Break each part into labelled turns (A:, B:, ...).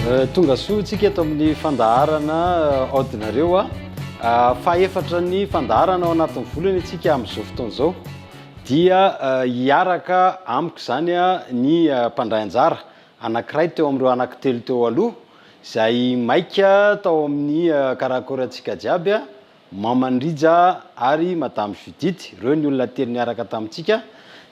A: Tonga soa tsika eto amin'ny fandaharana aodinareo a. Fahefatra ny fandaharana ao anatin'ny volana isika amin'izao fotoana izao dia hiaraka amiko izany ny mpandray anjara anankiray teo amin'ireo anankitelo teo aloha izay maika tao amin'ny karakorantsika jiaby Maman Rija ary Madame Judith, ireo ny olona telo niaraka tamintsika,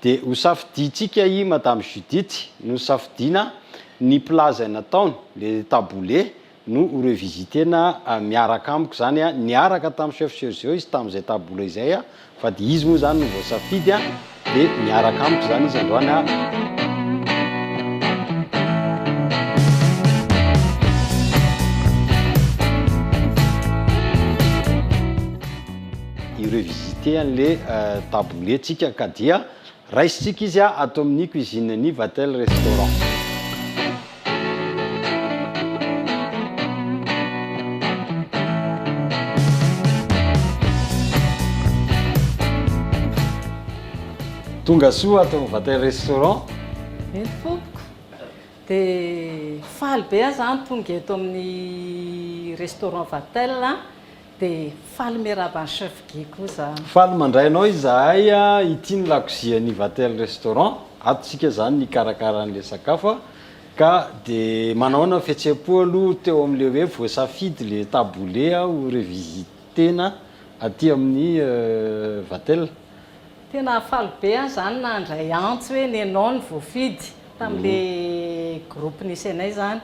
A: dia ho safidiantsika i Madame Judith, nosafidiana ny plat izay nataony, le taboulé no ho revisiter-na miaraka amiko izany, niaraka tamin'i Chef Sergio izy tamin'izay taboulé izay, fa dia izy moa izany no voasafidy, dia miaraka amiko izany izy androany. Hi-revisiter an'le taboulé tsika ka dia raisintsika izy ato amin'ny cuisine ny Vatel Restaurant. Tonga soa ato amin'ny Vatel Restaurant.
B: Eny tompoko. Dia faly be aho izany tonga eto amin'ny restaurant Vatel a. Dia faly miarahaba an'i Chef Guy koa izany.
A: Faly mandray anao izahay, ity ny lakozian'ny Vatel Restaurant, ato isika izany nikarakara an'ilay sakafo ka dia manahoana ny fihetseham-po aloha teo amin'ilay hoe voasafidy ilay taboulé ho revisiter-na aty amin'ny Vatel?
B: Tena faly be aho izany nandray antso hoe nenao no voafidy tamin'ilay groupe nisy anay izany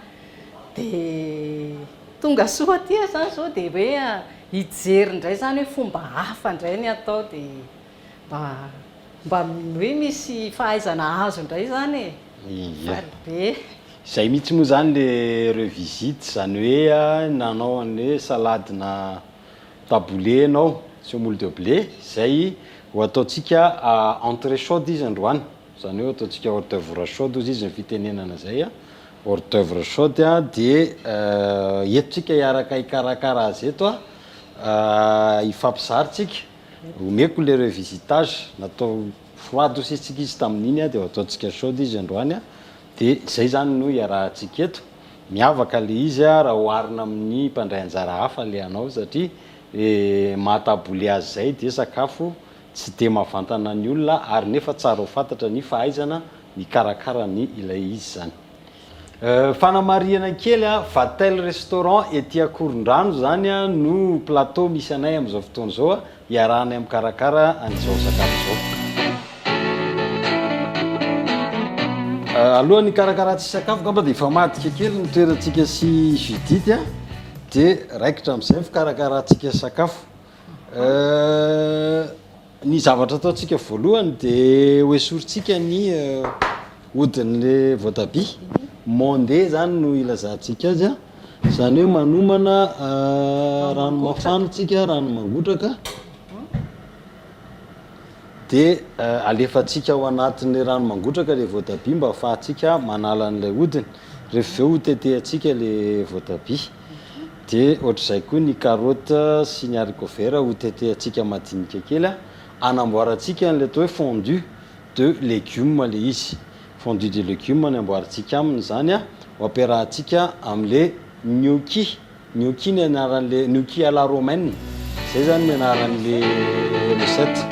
B: dia Tonga soa aty aho zany zao dia hoe hijery indray zany hoe fomba hafa indray ny atao dia mba mba hoe misy fahaizana azo indray zany e!
A: Ia.
B: Faly be.
A: Izay mihitsy moa zany le revisite, izany hoe nanao an'le salade-na taboulé ianao, semoule de blé, izay ho ataontsika entrée chaude izy androany. Izany hoe ataontsika hors d'oeuvre chaude hozy izy ny fitenenana izay a, hors d'oeuvre chaude a, dia eto tsika hiaraka hikarakara azy eto a, hifampizara tsika, omeko le revisitage, natao froide hozy tsika izy tamin'iny a, dia ho ataontsika chaude izy androany a, dia izay izany no hiarahantsika eto, miavaka le izy a raha oharina amin'ny mpandray anjara hafa le anao satria maha taboulé azy izay dia sakafo Tsy dia mahavantana ny olona ary nefa tsara ho fantatra ny fahaizana mikarakara ny ilay izy izany. Fanamarihana kely a, Vatel Restaurant ety Akorondrano izany no plateau misy anay amin'izao fotoana izao iarahanay mikarakara an'izao sakafo izao. Alohan'ny hikarakarantsika sakafo angamba dia hifamadika kely ny toerantsika sy Judith dia raikitra amin'izay ny fikarakarantsika sakafo. Ny zavatra ataontsika voalohany dia hoesorintsika ny hodin'le voatabia. Monde zany no ilazantsika azy a. Izany hoe manomana rano mafana tsika, rano mangotraka. Dia alefantsika ao anatin'ilay rano mangotraka ilay voatabia mba ahafahantsika manala an'ilay hodiny. Rehefa avy eo hotetehantsika ilay voatabia. Dia ohatr'izay koa ny carotte sy ny haricot vert hotetehantsika madinika kely hanamboarantsika an'ilay atao hoe fondu de légumes ilay izy. Fondu de légumes no amboarintsika aminy izany, ho ampiarahantsika amin'ilay gnocchi. Gnocchi ny anaran'le gnocchi à la romaine, zay zany ny anaran'le recette.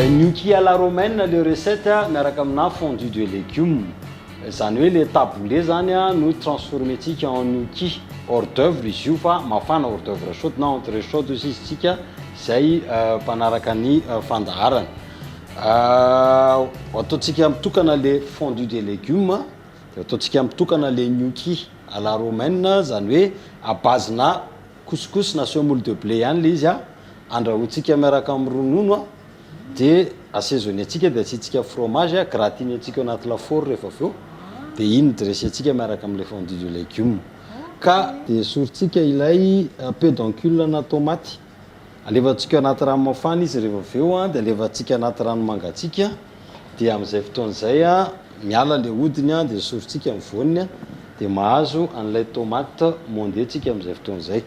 A: Gnocchi à la romaine le recette miaraka amina fondue de légumes, izany hoe le taboulé zany no transformer-tsika en gnocchi, hors d'oeuvre izy io fa mafana hors d'oeuvre chaude na entrée chaude hozy izy tsika izay mpanaraka ny fandaharana. Ataontsika mitokana le fondue de légumes de ataontsika mitokana le gnocchi à la romaine zany hoe à base na couscous na semoule de blé ihany le izy a, andrahointsika miaraka amin'ny ronono a, de assaisonner-tsika de asiantsika fromage a, gratiner-tsika ao anaty lafaoro rehefa avy eo de iny no dresser-tsika miaraka amin'ilay fondue de légumes. Ka dia esorintsika ilay pedoncule na tomaty. Alefantsika anaty rano mafana izy rehefa avy eo dia alefantsika anaty rano mangatsiaka dia amin'izay fotoana izay miala ilay hodiny dia esorintsika ny voany dia mahazo an'ilay tomate mondé tsika amin'izay fotoana izay.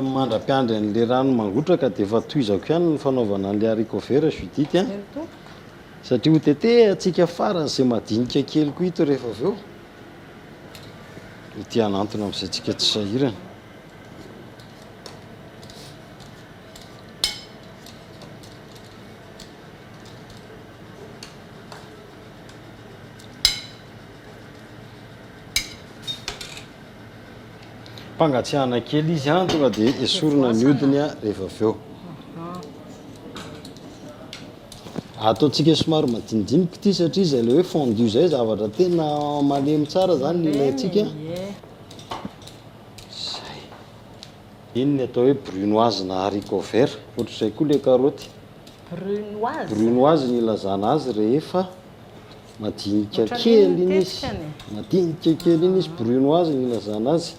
A: Mandra-piandry an'ilay rano mangotraka dia efa tohizako ihany ny fanaovana an'ilay haricot vert Judith a. Satria ho tetehantsika faran'izay madinika kely koa ito rehefa avy eo. Ity hanantona amin'izay tsika tsy sahirana. Ampangatsiahana kely izy an, tonga dia esorina ny hodiny rehefa avy eo. Ataontsika somary madinidinika ity satria izay ilay hoe fondu izay zavatra tena malemy tsara izany ny ilaintsika. Zay. Iny ny atao hoe brunoise na haricot vert. Ohatr'izay koa ilay karaoty.
B: Brunoise.
A: Brunoise ny ilazana azy rehefa madinika kely iny izy. Madinika kely iny izy, brunoise ny ilazana azy.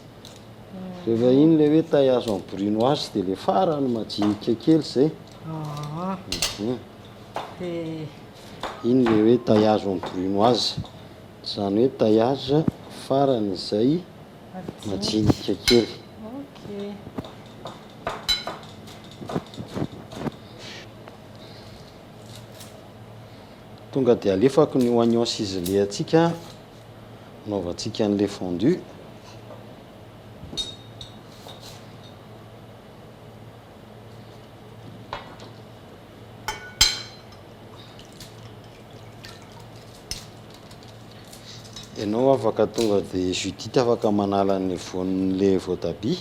A: Rehefa iny ilay hoe taillage en brunoise dia ilay farany madinika kely izay. Iny ilay hoe taillage en brunoise. Izany hoe taillage farany izay madinika kely. Tonga dia alefako ny oignon ciselé antsika anaovantsika an'ilay fondue. Ianao afaka tonga dia Judith afaka manala ny voan'ilay voatabia.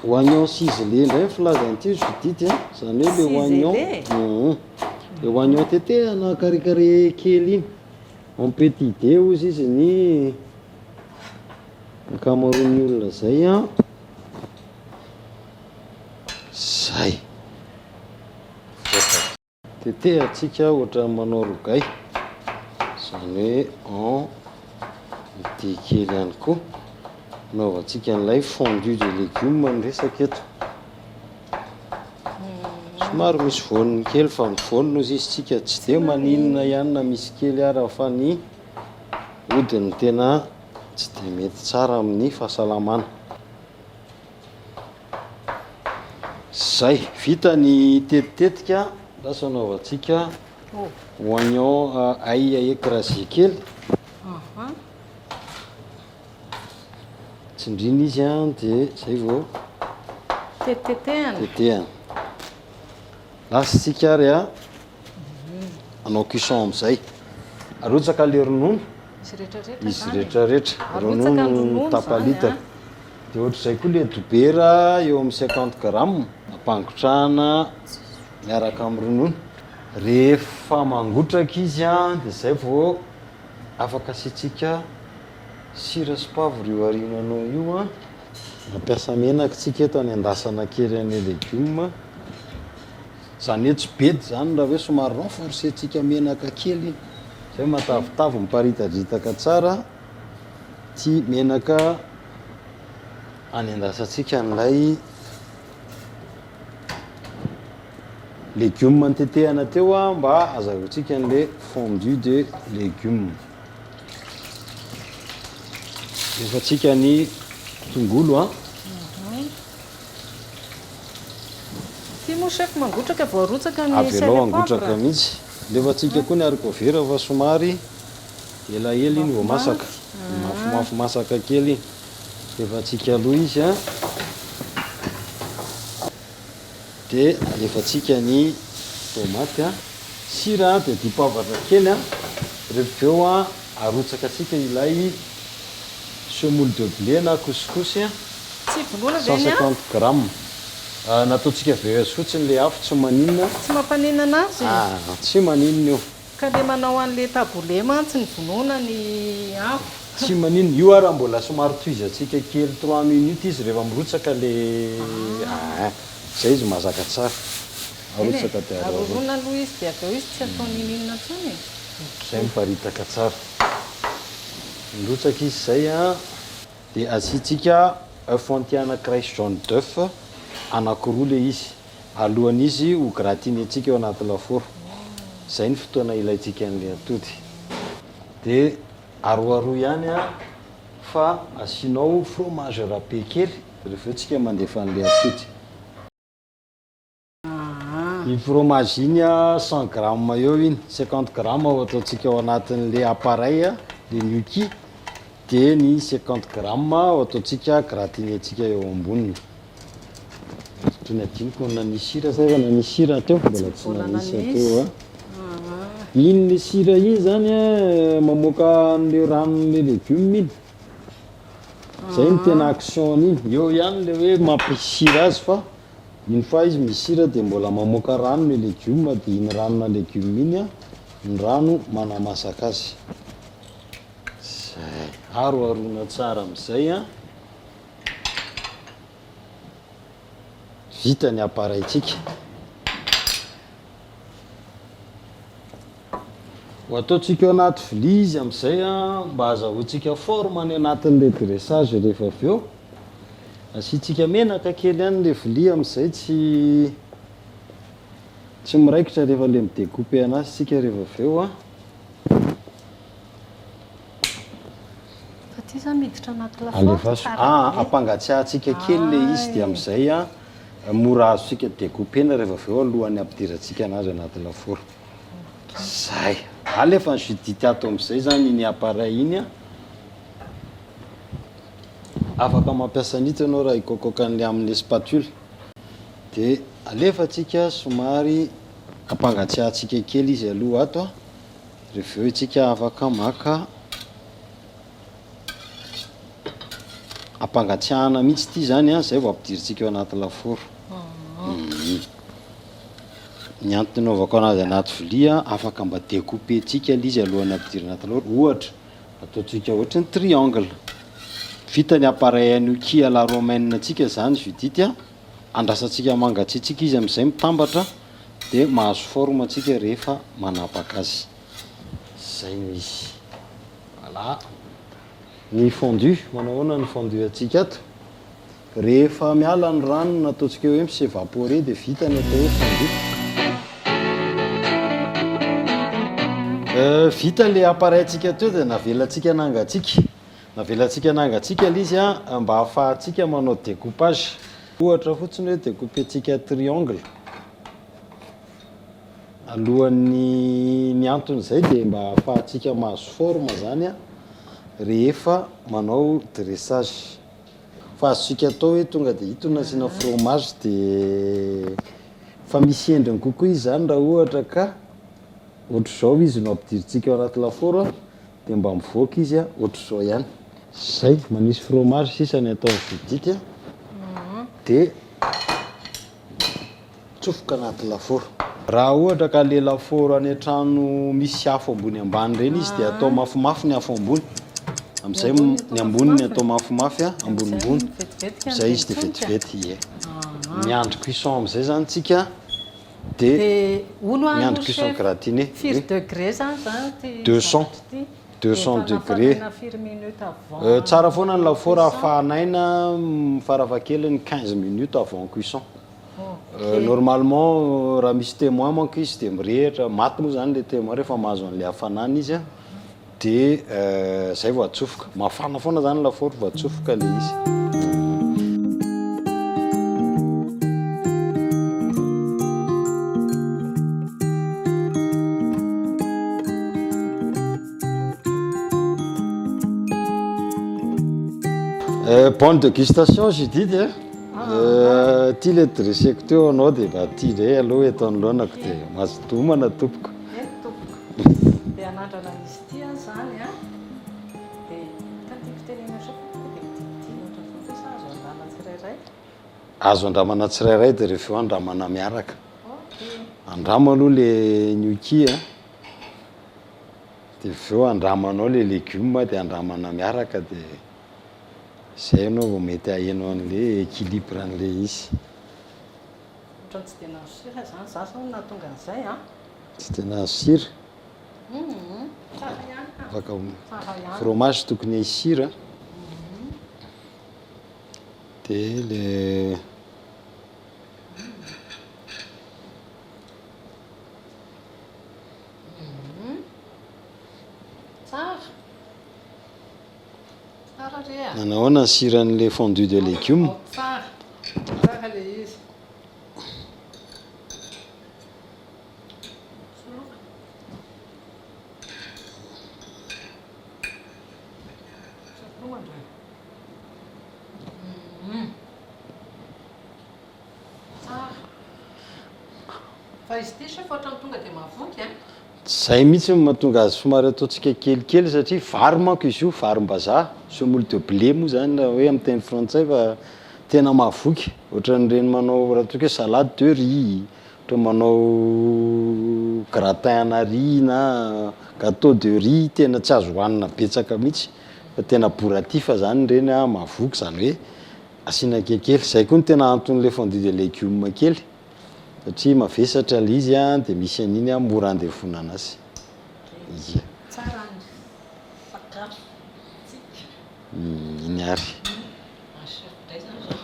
A: Oignon ciselé indray ny filazana an'ity Judith a, izany hoe le oignon, le oignon tetehana carré carré kely iny, en petit dé hozy izy ny ankamaroan'ny olona zay an. Zay. Tetehantsika ohatran'ny manao rogay, izany hoe en dé kely ihany koa. Anaovantsika an'ilay fondu de légumes ny resaka eto. Somary misy voaniny kely fa ny voaniny hozy izy tsika tsy dia maninona ihany na misy kely ara fa ny hodiny tena tsy dia mety tsara amin'ny fahasalamana. Zay, vita ny tetitetika, lasa anaovantsika oignon ail écrasé kely. Tsindrina izy an, dia zay vao
B: Tetitetehana.
A: tetehana. Lasa isika ary a, hanao cuisson amin'izay. Arotsaka le ronono.
B: Izy rehetrarehetra
A: Izy
B: zany e.
A: rehetrarehetra.
B: Arotsaka ny
A: Ronono
B: ronono zany
A: tapa-litatra.
B: an.
A: Dia ohatr'izay koa le dobera eo amin'ny 50 grammes ampangotrahana miaraka amin'ny ronono. Rehefa mangotraka izy an, dia zay vao afaka asiantsika sira sy poivre io aoriananao io an. Mampiasa menaka tsika eto anendasana kely an'ilay legioma. Izany hoe tsy bedy izany raha hoe somary renforcer-tsika menaka kely iny. Izay matavitavy miparitadritaka tsara ity menaka anendasantsika an'ilay legioma notetehana teo mba azahoantsika an'ilay fondu de légumes. Alefantsika ny tongolo an.
B: Ity moa chef mangotraka vao arotsaka ny sel et
A: Avelao
B: poivre.
A: hangotraka mihitsy. Alefantsika koa ny haricot vert fa somary elaela iny vao masaka. Mafimafy masaka kely iny. Alefantsika aloha izy an. Dia alefantsika ny tomate an. Sira dia dipoavatra kely an. Rehefa avy eo an, arotsaka antsika ilay semoule de blé na couscous an.
B: Tsy vonoina ve ny afo?
A: 150 grammes. Nataontsika veilleuse fotsiny ilay afo, tsy maninona.
B: Tsy mampaninona anazy?
A: Ah, tsy maninona io.
B: Ka le manao an'le taboulé mantsy ny vonoina ny afo.
A: Tsy maninona, io ara mbola somary tohizantsika kely trois minutes izy rehefa mirotsaka le ah, zay izy mazaka tsara.
B: Eny e,
A: Arotsaka dia aroharoana.
B: aroroana aloha izy dia avy eo izy tsy atao ninoninona intsony e.
A: Zay miparitaka tsara. Mirotsaka izy izay an, dia asiantsika oeuf entier anankiray sy jaune d'oeuf anankiroa ilay izy, alohan'izy ho gratiner-ntsika ao anaty lafaoro. Izay ny fotoana ilaintsika an'ilay atody. Dia aroaroa ihany an, fa asianao fromage râpé kely rehefa eo tsika mandefa an'ilay atody. Iny fromage iny a, 100 grammes eo iny, 50 grammes ho ataontsika ao anatin'le appareil, le gnocchi, de ny 50 grammes ho ataontsika gratiner-ntsika eo amboniny. Tony adinoko ny nanisy sira sa efa nanisy sira teo? Mbola tsy nanisy teo a. Iny le sira iny zany a, mamoaka an'le ranon'le légume iny. Zay no tena action-n'iny. Eo ihany le hoe mampisy sira azy fa une fois izy misy sira dia mbola mamoaka rano le legioma dia iny ranona legioma iny an, ny rano manamasaka azy. Zay. Aroharoana tsara amin'izay an. Vita ny appareil-tsika. Ho ataontsika ao anaty vilia izy amin'izay mba hazahoantsika forme any anatin'ilay dressage rehefa avy eo. Asiantsika menaka kely ihany ilay vilia amin'izay tsy tsy miraikitra rehefa ilay mi-decouper anazy isika rehefa avy eo an.
B: Fa ity zany miditra anaty lafaoro
A: Alefaso.
B: tsara
A: Ah,
B: be.
A: ampangatsiahantsika kely ilay izy dia amin'izay an, mora azontsika decouper-na rehefa avy eo alohan'ny hampidirantsika anazy anaty lafaoro. Zay. Alefa ny Judith ato amin'izay zany iny appareil iny an. Afaka mampiasa an'ito ianao raha hikaokaoka an'ilay amin'ilay spatule. Dia alefantsika somary ampangatsiahantsika kely izy aloha ato an. Rehefa eo isika afaka maka ampangatsiahana mihitsy ity zany an, zay vao ampidirintsika ao anaty lafaoro. Ny antony anaovako anazy anaty vilia, afaka mba decouper-ntsika ilay izy alohan'ny ampidirina anaty lafaoro. Ohatra, ataontsika ohatry ny triangle. Vita ny appareil gnocchi à la romaine antsika zany Judith a, andrasantsika mangatsiatsiaka izy amin'izay mitambatra dia mahazo forme antsika rehefa manapaka azy. Zay no izy. Voilà. Ny fondue, manao ahoana ny fondue antsika ato? Rehefa miala ny rano na ataontsika hoe mi-s'evaporer dia vita ny atao hoe fondue. Vita ilay appareil antsika teo dia navelantsika nangatsiaka. Navelantsika nangatsiaka ilay izy mba ahafahantsika manao découpage. Ohatra fotsiny hoe découper-ntsika triangle. Alohan'ny ny anton'izay dia mba ahafahantsika mahazo forme zany rehefa manao dressage. Fa azontsika atao hoe tonga dia ito no asiana fromage dia fa misy endriny kokoa izy zany raha ohatra ka ohatr'izao izy no ampidirintsika ao anaty lafaoro dia mba mivoaka izy ohatr'izao ihany. Zay, manisy fromage sisa ny atao Judith dia Atsofoka anaty lafaoro. Raha ohatra ka le lafaoro any an-trano misy afo ambony ambany ireny izy dia atao mafimafy ny afo ambony. Amin'izay ny amboniny atao mafimafy a, ambonimbony. Izay izy dia vetivety, ie. Miandry cuisson amin'izay zany tsika dia miandry cuisson gratiné.
B: Firy degré zany zany ity
A: 200. 200 degré. Tsara foana ny lafaoro ahafahana aina farafahakeliny 15 minutes avant cuisson. Normalement raha misy témoin manko izy dia mirehitra, maty moa zany le témoin rehefa mahazo an'le hafanana izy dia zay vao atsofoka. Mafana foana zany lafaoro vao atsofoka le izy. Bonne dégustation Judith a. Ty le dresseko teo anao dia mba ty indray aloha eto anoloanako dia mazotoa homana tompoko.
B: Eny tompoko. Dia hanandrana an'izy ity aho izany an. Dia ka tiako tenenina sao tonga dia mitikitika ohatran'izao ve sa azo andramana tsirairay?
A: Azo andramana tsirairay dia rehefa eo andramana miaraka. Andramo aloha le gnocchi a. Dia avy eo andramanao le legioma dia andramana miaraka dia zay ianao vao mety haheno an'le équilibre an'le izy.
B: Ohatran'ny tsy dia nahazo sira zany za zao no nahatonga an'izay an.
A: Tsy dia nahazo sira?
B: Humm tsara ihany.
A: Afaka fromage tokony sira. Dia le
B: Tsara. Tsara re a.
A: Nanahoana ny siran'le fondue de légumes?
B: Ao tsara. Tsara le izy. Soloka.
A: Zay mihitsy no mahatonga azy somary ataontsika kelikely satria vary manko izy io, varim-bazaha, semoule de blé moa zany raha hoe amin'ny teny frantsay fa tena mahavoky, ohatran'ireny manao raha toa ka hoe salade de riz, ohatra manao gratin ana riz na gateau de riz, tena tsy azo hohanina betsaka mihitsy fa tena boratif zany ireny an, mahavoky zany hoe asiana kelikely, zay koa no tena anton'le fondue de legume kely satria mavesatra le izy an, de misy an'iny an mora andevonana azy. Ia.
B: Tsara ny sakafontsika.
A: Iny ary.
B: Mahazo indray zany zao.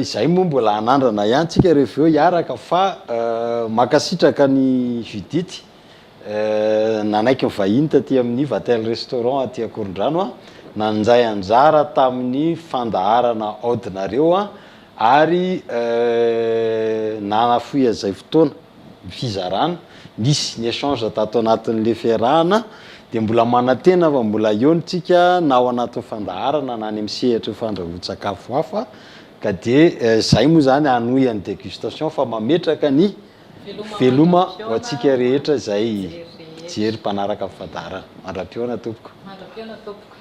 A: Izay moa mbola hanandrana ihany tsika rehefa eo hiaraka fa mankasitraka an'i Judith Nanaiky nivahiny taty amin'ny Vatel Restaurant aty Ankorondrano aho, nanjay anjara tamin'ny fandaharana Aodinareo aho ary nanafohy an'izay fotoana ny fizarana, nisy ny échange tato anatin'ilay fiarahana dia mbola manantena fa mbola eo ny tsika na ao anatin'ny fandaharana na any amin'ny sehatry ny fandrahoan-tsakafo hafa ka dia izay moa izany hanohy an'ny dégustation fa mametraka ny Veloma ho antsika rehetra izay mijery mpanaraka ny fandaharana. Mandra-pihaona tompoko.
B: Mandra-pihaona tompoko.